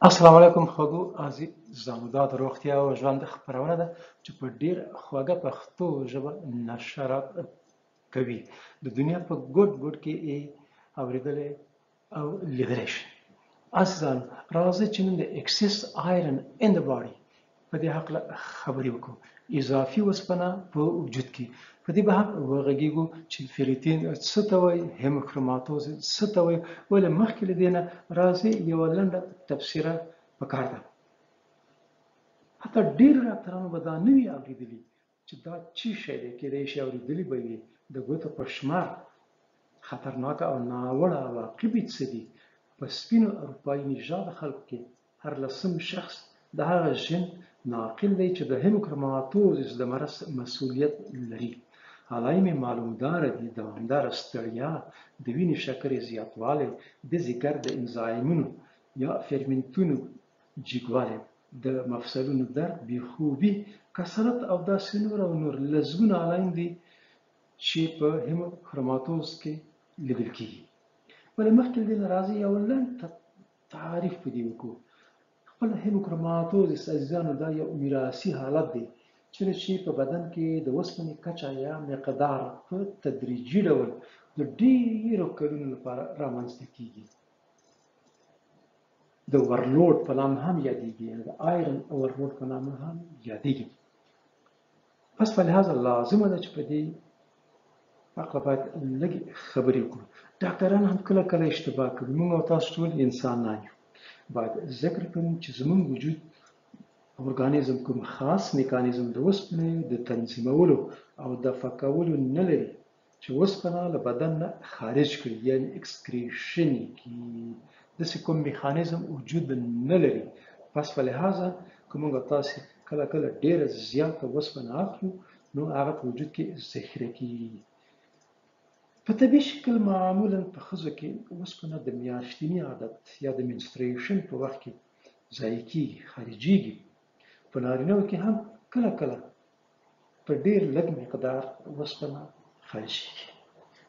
السلام علیکم خوږو عزیزانو، دا د روغتیا او ژوند خپرونه ده چې په ډېره خوږه پښتو ژبه نشرات کوي. د دنیا په ګوټ ګوټ کې یې اورېدلی او لیدلی شي. عزیزانو، راځئ چې نن د excess iron in the body په دې هکله خبرې وکړو. اضافي وسپنه په وجود کې، په دې به هم وغږېږو چې فریتین څه ته وایي، هیموکروماتوز څه ته وایي. ولې مخکې له دې نه راځئ یوه لنډه تبصره پکار ده. حتی ډېرو ډاکټرانو به دا نه وي اورېدلي چې دا چی شی دی. کېدای شي اورېدلي به وي، د ګوتو په شمار خطرناکه او ناوړه عواقب یې څه دي. په سپینو اروپایي نژاده خلکو کې هر لسم شخص د هغه ژن ناقل دی چې د هیموکروماتوزس د مرض مسؤلیت لري. علایم یې معلومداره دي: دوامداره ستړیا، د وینې شکرې زیاتوالی، د ځیګر د انزایمونو یا فرمنتونو جګوالی، د مفصلونو درد، بېخوبي، کسلت او داسې نور او نور لسګونه علایم دي چې په هیموکروماتوز کې لیدل کېږي. ولې مخکې له دې نه راځئ یو لنډ تعریف په دې وکړو. خپل هیموکروماتوزس عزیزانو دا یو میراثي حالت دی چېرې چې په بدن کې د وسپنې کچه یا مقدار په تدریجي ډول د ډېرو کلونو لپاره رامنځته کېږي. د overload په نامه هم یادېږي، یعنې د iron overload په نامه هم یادېږي. پس په لحاظ لازمه ده چې په دې هکله باید لږې خبرې وکړو. ډاکټران هم کله کله اشتباه کوي. موږ او تاسو ټول انسانان یو. باید ذکر کړو چې زموږ وجود ارګانیزم کوم خاص میکانیزم د وسپنې د تنظیمولو او دفع کولو نه لري چې وسپنه له بدن نه خارج کړي، یعنې excretion یې کړي. داسې کوم میکانیزم وجود نه لري. پس په لحاظه که موږ تاسې کله کله ډېره زیاته وسپنه اخلو نو هغه په وجود کې ذخیره کېږي. په طبیعي شکل معمولا په ښځو کې وسپنه د میاشتني عادت یا د menstruation په وخت کې ضایع کېږي، خارجېږي. په نارینهو کې هم کله کله په ډېر لږ مقدار وسپنه خارجېږي.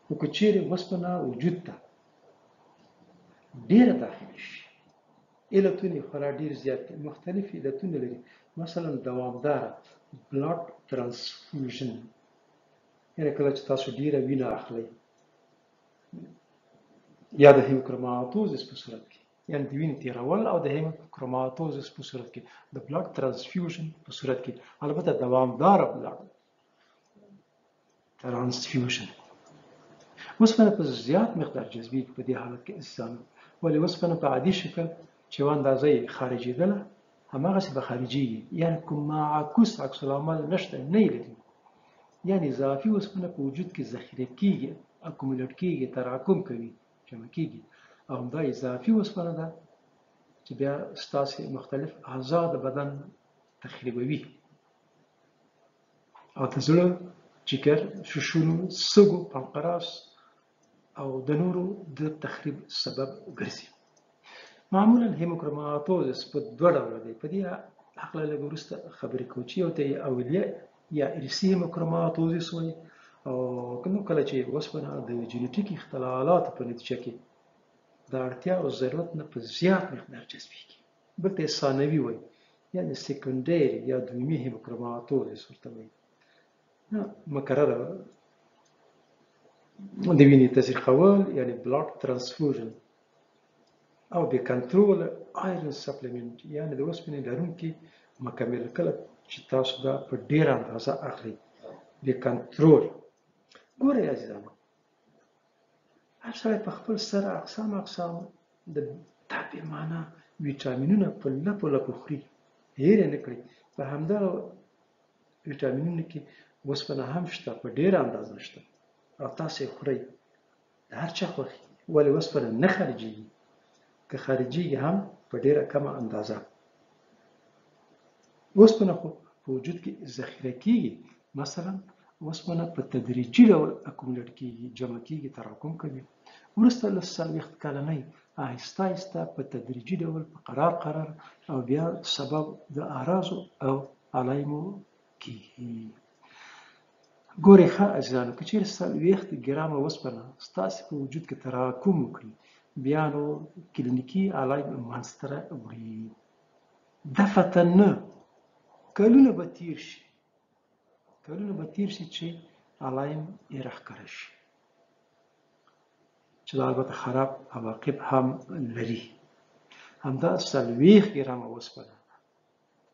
خو که چیرې وسپنه وجود ته ډېره داخله شي، علتونه یې خورا ډېر زیات دي، مختلف علتونه لري. مثلا دوامداره blood transfusion، یعنې کله چې تاسو ډېره وینه اخلئ، یا د هیموکروماتوزس په صورت کې، یعنې د وینې تېرول او د هیموکروماتوزس په صورت کې، د blood transfusion په صورت کې، البته دوامداره blood transfusion. وسپنه په زیات مقدار جذبېږي په دې حالت کې عزیزانو. ولې وسپنه په عادي شکل چې یوه اندازه یې خارجېدله هماغسې به خارجېږي، یعنې کوم معکوس عکس العمل نشته، نه یې لري. یعنې اضافي وسپنه په وجود کې ذخیره کېږي، accumulate کېږي، تراکم کوي، جمع کېږي، او همدا اضافي وسپنه ده چې بیا ستاسې مختلف اعضا د بدن تخریبوي او د زړه، جګر، شیشونو، سږو، پنقراس او د نورو د تخریب سبب ګرځي. معمولا هیموکروماتوزس په دوه ډوله دی. په دې هکله لږ وروسته خبرې کوو چې یو ته یې اولیه یا ارثي هیموکروماتوزس وایي، او نو کله چې وسپنه د جنیټیک اختلالاتو په نتیجه کې د اړتیا او ضرورت نه په زیات مقدار جذبېږي. بل ته یې ثانوي وایي، یعنې secondary یا دویمي هیموکروماتوزس ورته وایي. مکرره د وینې تزریقول یعنې blood transfusion او بې کنټروله iron supplement، یعنې د وسپنې لرونکي مکمل، کله چې تاسو دا په ډېره اندازه اخلئ بې کنټرول. ګورئ عزیزانو، هر سړی په خپل سر اقسام اقسام د دا بې معنا ویټامینونه په لپو لپو خوري، هېر یې نه کړي په همدغه ویټامینونو کې وسپنه هم شته، په ډېره اندازه شته، او تاسو یې خورئ، د هر چا خوښي. ولې وسپنه نه خارجېږي؟ که خارجېږي هم په ډېره کمه اندازه. وسپنه خو په وجود کې ذخیره کېږي. مثلا وسپنه په تدریجي ډول accumulate کېږي، جمع کېږي، تراکم کوي. وروسته له 40 کلنۍ آهسته آهسته په تدریجي ډول په قرار قرار او بیا سبب د اعراضو او علایمو کېږي. ګورئ ښه عزیزانو، که چېرې 40 ګرامه وسپنه ستاسې په وجود کې تراکم وکړي، بیا نو کلینیکي علایم منځته راوړي. دفعه نه، کلونه به تیر شي، کلونه به تیر شي چې علایم یې راښکاره شي، چې دا البته خراب عواقب هم لري. همدا 40 ګرامه اوسپنه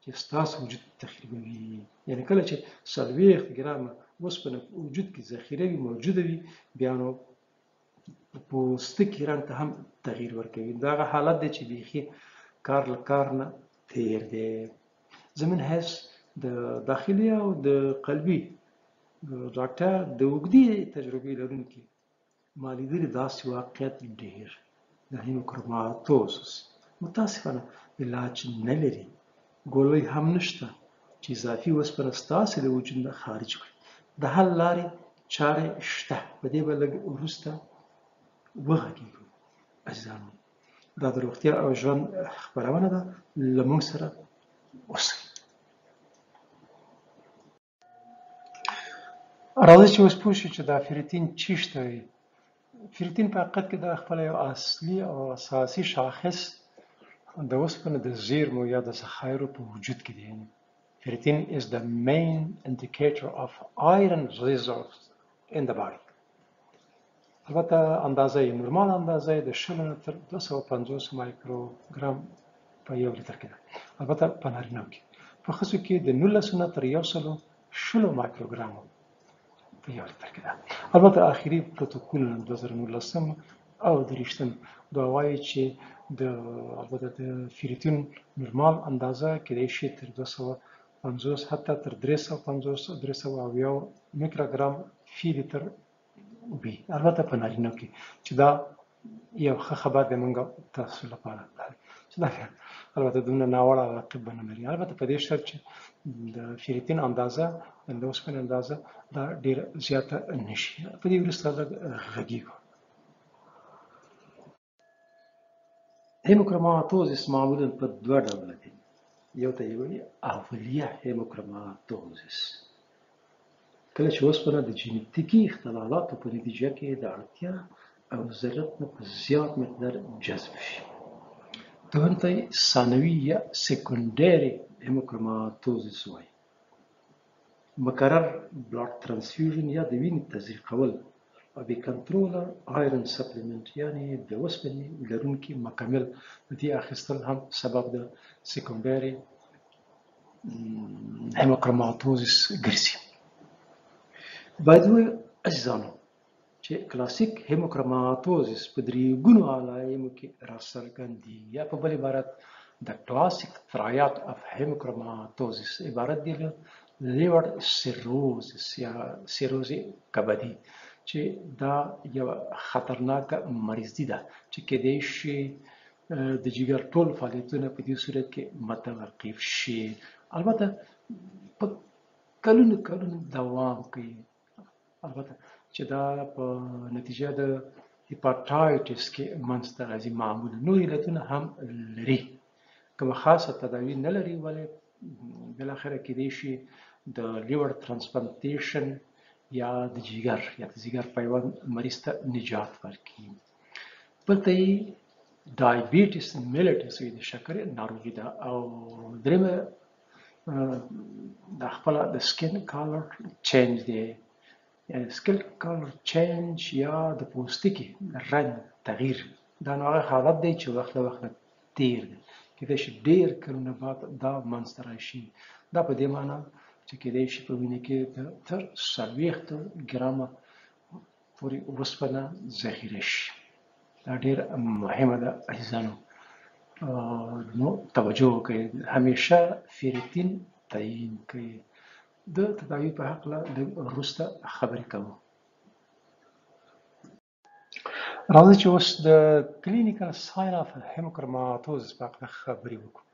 چې ستاسو وجود تخریبوي، یعنې کله چې 40 ګرامه اوسپنه په وجود کې ذخیره وي، موجوده وي، بیا نو پوستکي رنګ ته هم تغییر ورکوي. دا هغه حالت دی چې بیخي کار له کار نه تیر دی. زه من حیث د داخلي او د قلبي ډاکټر د اوږدې تجربې لرونکي ما لیدلي داسې واقعیت ډېر. د هیموکروماتوزس متاسفانه علاج نه لري، ګولۍ هم نشته چې اضافي اوسپنه ستاسې له وجود نه خارج کړي. د حل لارې چارې شته، په دې به لږ وروسته وغږېږو. عزیزانو، دا د روغتیا او ژوند خپرونه ده، له موږ سره اوسئ. راځئ چې اوس پوه شو چې دا فریتین چیرته وي. فریتین په حقیقت کې دا خپل یو اصلي او اساسي شاخص د اوسپنې د زیرمو یا د ذخایرو په وجود کې دی. Ferritin is the main indicator of iron reserves in the body. البته اندازه یې، نورمال اندازه یې د 20 نه تر 250 مایکروګرام په یو لیتر کې ده، البته په نارینه کې. په ښځو کې د 19 نه تر 120 مایکروګرامو په یو لیتر کې ده. البته آخري پروتوکولونه 2019 او 23 دا وایي چې د البته د فریتین نورمال اندازه کېدای شي تر 250 حتی تر 350 370 میکروګرام فی لیتر وي، البته په نارینه کې، چې دا یو ښه خبر دی موږ تاسو لپاره، چې دا البته دومره ناوړه عواقب به نه لري، البته په دې شرط چې د فریتین اندازه، د اوسپنې اندازه دا ډېره زیاته نه شي. په دې وروسته لږ غږېږو. هیموکروماتوزس معمولا په دوه ډوله دی. یو ته یې وایي اولیه هیموکروماتوزس، کله چې اوسپنه د جنتیکي اختلالاتو په نتیجه کې د اړتیا او ضرورت نه په زیات مقدار جذب شي. دوهم ته یې ثانوي یا secondary hemochromatosis وایي. مکرر blood transfusion یا د وینې تزریقول او بې کنتروله iron supplement، یعنې د اوسپنې لرونکي مکمل د دې اخیستل هم سبب د secondary hemochromatosis ګرځي. باید ووایو عزیزانو چې کلاسیک هیموکروماتوزس په درېګونو علایمو کې راڅرګندېږي، یا په بل عبارت د classic triad of hemochromatosis عبارت دی له liver cirrhosis یا سیروز کبدي، چې دا یوه خطرناکه مریضي ده چې کېدای شي د جګر ټول فعالیتونه په دې صورت کې متوقف شي، البته په کلونو کلونو دوام کوي، البته چې دا په نتیجه د هیپاټایټس کې منځته راځي. معمولا نور علتونه هم لري، کومه خاصه تداوي نه لري، ولې بالاخره کېدای شي د liver transplantation یا د جګر یا د ځیګر پیوند مریض ته نجات ورکړي. بل ته یې diabetes mellitus وي، د شکرې ناروغي ده. او درېیمه د خپله د skin color change دی، یعنې skin color change یا د پوستکي رنګ تغییر. دا نو هغه حالت دی چې وخت له وخته تیر دی، کېدای شي ډېر کلونه بعد دا منځته راشي. دا په دې معنا چې کېدای شي په وینې کې تر 40 ګرامه پورې اوسپنه ذخیره شي. دا ډېره مهمه ده عزیزانو، نو توجه وکړئ، همیشه فریتین تعیین کړئ. د تداوي په هکله لږ وروسته خبرې کوو. راځئ چې اوس د clinical sign of hemochromatosis په هکله خبرې وکړو.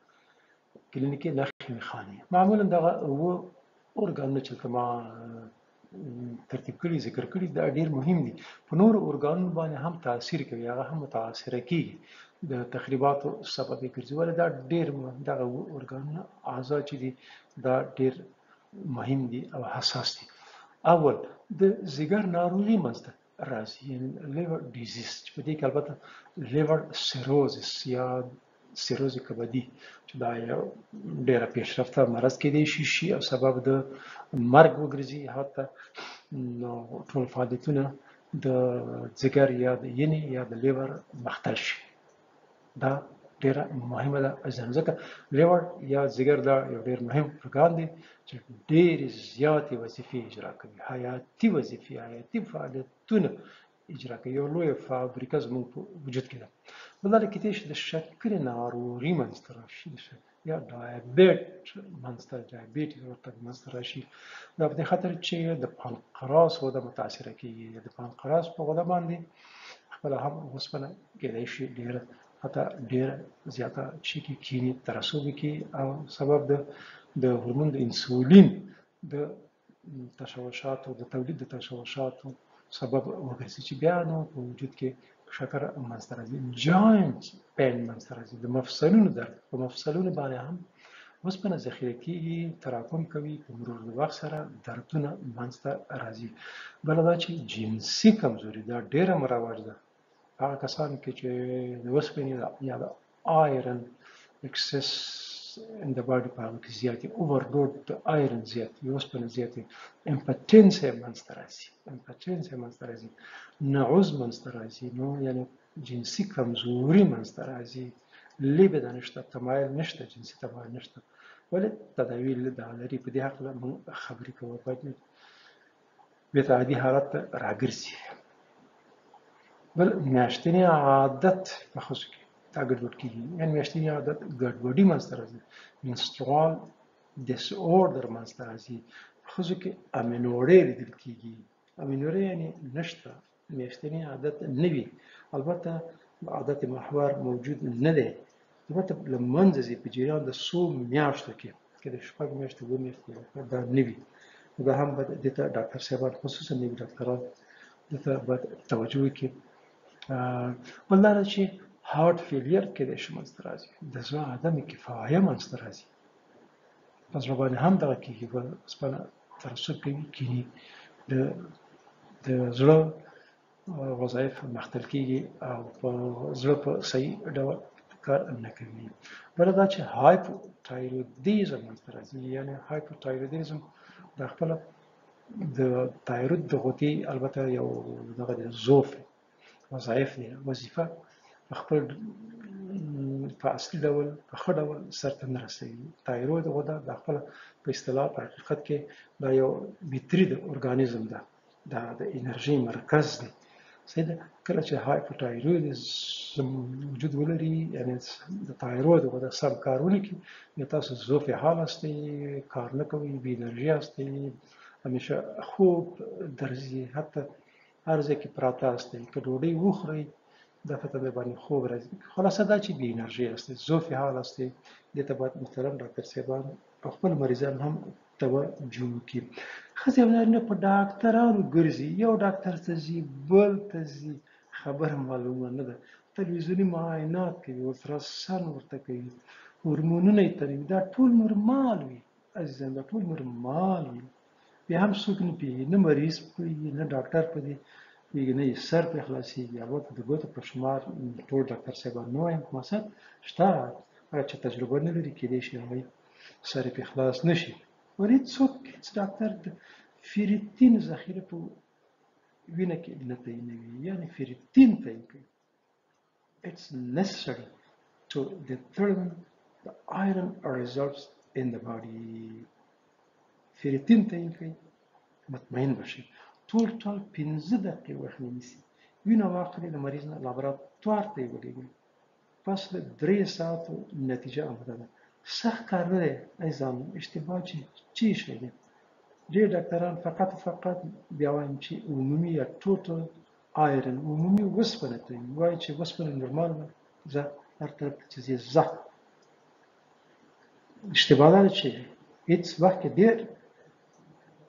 کلینیکي نښې نښانې معمولا دغه اووه ارګانونه چې دلته ما ترتیب کړي ذکر کړي دا ډېر مهم دي. په نورو ارګانونو باندې هم تاثیر کوي، هغه هم متاثره کیږي، د تخریباتو سبب یې ګرځي. ولې دا ډېر دغه اووه ارګانونه اعضا چې دي دا ډېر مهم دي او حساس دي. اول د ځیګر ناروغي منځته راځي، یعنی liver disease، چې په دې کې البته liver cirrhosis یا سیروز کبدي، چې دا یو ډېره پیشرفته مرض کېدای شي او سبب د مرګ وګرځي حتی. نو ټول فعالیتونه د ځیګر یا د ینې یا د liver مختل شي. دا ډېره مهمه ده عزیزان، ځکه liver یا ځیګر دا یو ډېر مهم ارګان دی چې ډېرې زیاتې وظیفې اجرا کوي، حیاتي وظیفې، حیاتي فعالیتونه اجرا کوي. یو لویه فابریکه زموږ په وجود کې ده. بل دا کېدای شي د شکرې ناروغي منځته راشي، یا diabet منځته، diabetes ورته منځته راشي. دا په دې خاطر چې د پانقراس غده متاثره کېږي. د پانقراس په غده باندې خپله هم اوسپنه کېدای شي ډېره، حتی ډېره زیاته چې کې کینې ترسب وکړي او سبب د هورمون د انسولین د تشوشاتو د تولید د تشوشاتو سبب وګرځي، چې بیا نو په وجود کې شکر منځته راځي. joint pain منځته راځي، د مفصلونو درد، په مفصلونو باندې هم اوسپنه ذخیره کېږي، تراکم کوي، په مرور د وخت سره دردونه منځته راځي. بله دا چې جنسي کمزوري، دا ډېره مروج ده هغه کسان کې چې د اوسپنې یا د iron excess in the body په هغه کې زیات وي، overload د iron زیات وي، اوسپنه زیات وي، impotence یې منځته راځي، impotence یې منځته راځي، نعوظ منځته راځي، نو یعنی جنسي کمزوري منځته راځي، libido نشته، تمایل نشته، جنسي تمایل نشته. ولې تداوي دا لري، په دې هکله موږ خبرې کوو، باید بېرته عادي حالت ته راګرځي. بل میاشتنی عادت په ښځو کې دا ګډوډ کېږي، یعنی میاشتنی عادت ګډوډي منځته راځي، menstrual disorder منځته راځي. په ښځو کې amenorrhea لیدل کېږي. amenorrhea یعنی نشته، میاشتنی عادت نه وي، البته عادت محور موجود نه دی، البته له منځه ځي په جریان د څو میاشتو کې، که د 6 میاشتې 7 میاشتې دا نه وي. دا هم باید دې ته ډاکټر صاحبان خصوصا نوي ډاکټران دې ته باید توجه وکړي. بل دا ده چې heart failure کېدای شي منځته راځي، د زړه عدم کفایه منځته راځي، په زړه باندې هم دغه کېږي، اوسپنه ترسب کوي، کیني، د زړه وظایف مختل کېږي او په زړه په صحیح ډول کار نه کوي. بله دا چې hypothyroidism منځته راځي، یعنی hypothyroidism دا خپله د تایروید د غدې البته یو دغه دی ضعف وظایف دی، وظیفه په خپل په اصلي ډول په ښه ډول سرته نه رسوي. تایروید غده دا خپله په اصطلاح په حقیقت کې دا یو بیتري د ارګانیزم ده، دا د انرژي مرکز دی. صحیح ده. کله چې hypothyroidism وجود ولري، یعنی د تایروید غده سم کار ونه کړي، بیا تاسو ضعف حال یاستئ، کار نه کوئ، بې انرژي یاستئ، همیشه خوب درځي، حتی هر ځای کې پراته یاستئ، که ډوډۍ وخورئ دفعه در باندې خوب راځي. خلاصه دا چې بې انرژي یاستئ، ضعف حال یاستئ، دې ته باید محترم ډاکټر صاحبان او خپل مریضان هم توجه وکړي. ښځې او نارینه په ډاکټرانو ګرځي، یو ډاکټر ته ځي، بل ته ځي، خبره معلومه نه ده، تلویزیوني معاینات کوي، ultrasound ورته کوي، هورمونونه یې تنوي، دا ټول نورمال وي عزیزان، دا ټول نورمال وي. بیا هم څوک نه پوهېږي، نه مریض پوهېږي، نه ډاکټر په دې پوهېږي، نه یې سر پرې خلاصېږي. البته د ګوتو په شمار ټول ډاکټر صاحبان نه وایم، خو مثلا شته هغه چې تجربه نه لري، کېدای شي هغوی سر یې پرې خلاص نه شي. ولې هېڅوک، هېڅ ډاکټر د فریتین ذخیره په وینه کې نه تعینوي، یعنې فریتین تعین کوي. It's necessary to determine the iron reserves in the body. فریتین تعین کوي، مطمئن به شي. ټول ټال 5 دقیقې وخت نه نیسي. وینه واخلي د مریض نه، لابراتوار ته یې ولېږي، پس له 3 ساعتو نتیجه آماده ده. سخت کار نه دی عزیزانو، اشتباه چې چی شی دی. ډېر ډاکټران فقط فقط بیا وایم چې عمومي یا total iron، عمومي وسپنه تعین وایي چې وسپنه نورمال ده، ځه هر طرف ته چې ځې ځه. اشتباه دا ده چې هېڅ وخت کې ډېر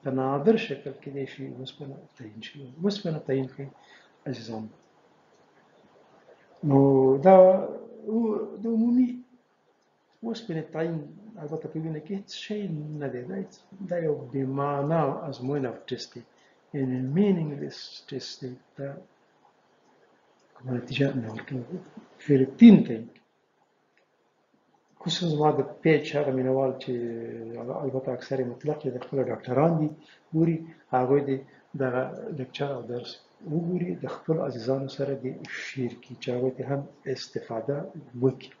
په نادر شکل کېدای شي وسپنه تعین شي. وسپنه تعین کړئ عزیزان. نو دا د عمومي وسپنې تعین البته په وینه کې هېڅ شی نه دی، دا یو بې معنا ازموینه او ټسټ دی. یعنی meaningless test دی، دا کومه نتیجه نه ورکوي. فریتین تعین کوي. خصوصا زما د پیچ هغه مینوال چې البته اکثر یې مطلق یې د خپل ډاکټران دي ګوري، هغوی دې دغه لیکچر او درس وګوري، د خپلو عزیزانو سره دې share کړي چې هغوی ته هم استفاده وکړي.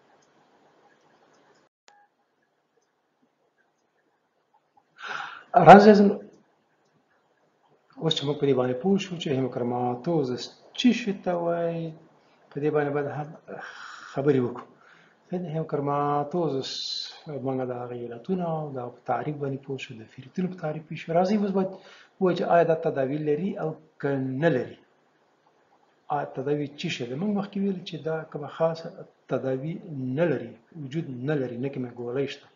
راځئ اوس چې موږ په دې باندې پوه شو چې هیموکروماتوزس څه شي ته وایي، په دې باندې باید هم خبرې وکړو. هیموکروماتوزس موږ د هغې علتونه او د هغه په تعریف باندې پوه شو، د فریتونو په تعریف پوه شو. راځئ اوس باید ووایو چې آیا دا تداوي لري او که نه لري، آیا تداوي څه شی ده؟ موږ مخکې ویل چې دا کومه خاصه تداوي نه لري، وجود نه لري، نه کومه ګولۍ شته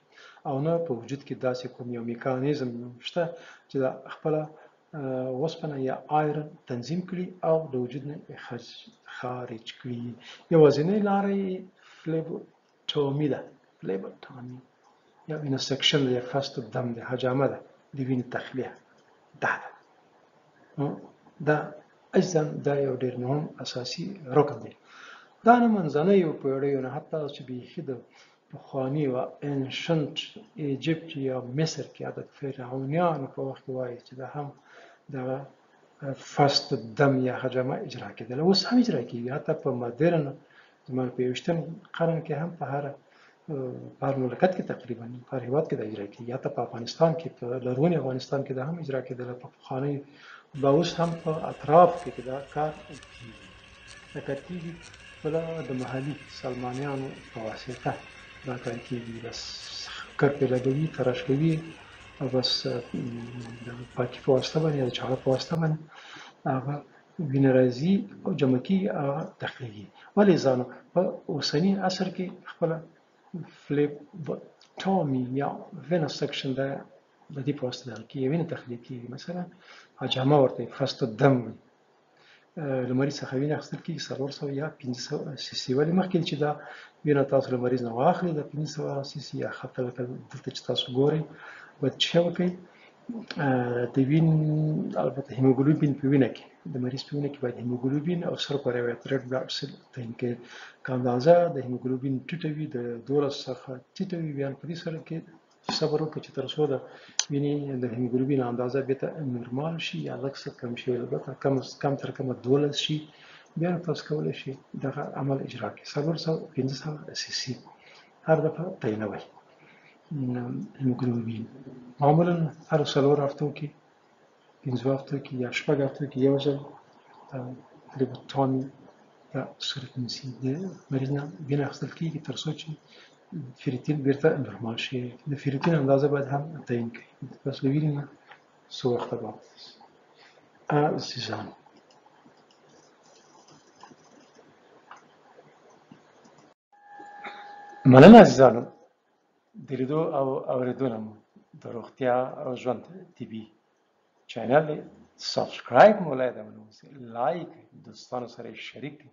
او نه په وجود کې داسې کوم یو میکانیزم شته چې دا خپله وسپنه یا iron تنظیم کړي او د وجود نه خارج کړي. یوازینۍ لاره یې phlebotomy ده، phlebotomy یا venesection ده، یا فصد الدم ده، حجامه ده، د وینې تخلیه ده ده. نو دا اجزا دا یو ډېر مهم اساسي رکن دی. دا نه منځنیو پېړیو نه حتی چې بیخي د پخواني و ancient Egypt یا مصر کې د فرعونیانو په وخت کې وایي چې دا هم دغه فصد الدم یا حجامه اجرا کېدله، اوس هم اجرا کېږي. حتی په مدرن زموږ په 21 قرن کې هم په هر مملکت کې تقریبا په هر هېواد کې دا اجرا کېږي. حتی په افغانستان کې، په لرغوني افغانستان کې دا هم اجرا کېدله، په پخوانۍ دا اوس هم په اطراف کې دا کار کېږي. دا کار کېږي خپله د محلي سلمانیانو په واسطه دا کار کېږي. بس ښکر پرې لګوي، تراش کوي او بس د پاکي په واسطه باندې یا د چاړه په واسطه باندې هغه وینه راځي او جمع کېږي، هغه تخلیږي. ولې ځانو په اوسني عصر کې خپله phlebotomy یا venesection ده د دې په واسطه دغه کېږي، وینه تخلیه کېږي. مثلا حجامه ورته فصد الدم وي، له مریض څخه وینه اخیستل کېږي 400 یا 500 سي سي. ولې مخکې چې دا وینه تاسو له مریض نه واخلئ، دا 500 سي سي یا خطه لکه دلته چې تاسو ګورئ، باید څه وکړئ؟ د وین البته هیموګلوبین په وینه کې، د مریض په وینه کې باید هیموګلوبین او سره کرویات red blood cell تعین کړئ. که اندازه د هیموګلوبین ټیټه وي، د 12 څخه ټیټه وي، بیا په دې سره کې صبر وکړئ چې تر څو د وینې د هیموګلوبین اندازه بیرته نورمال شي یا لږ څه کم شي، البته کم تر کمه 12 شي، بیا نو تاسو کولی شئ دغه عمل اجرا کړئ. 400 500 سي سي هر دفعه تعینوئ هیموګلوبین. معمولا هر 4 هفتو کې، 5 هفتو کې یا 6 هفتو کې یو ځل phlebotomy دا صورت نیسي. د مریض نه وینه اخیستل کېږي تر څو چې فریتین بیرته نورمال شي. د فریتین اندازه باید هم تعین کړئ، بس له وینې نه څو وخته بعد. عزیزانو مننه عزیزانو د لیدو او اورېدو نه مو د روغتیا او ژوند طبي channel subscribe مو له یاده ونه وځي، like دوستانو سره یې شریک کړئ.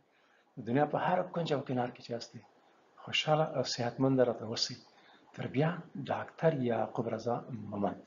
د دنیا په هر کنج او کنار کې چې یاستئ خوشحاله او صحتمند راته اوسئ. تر بیا، ډاکتر یعقوب رضا مومند.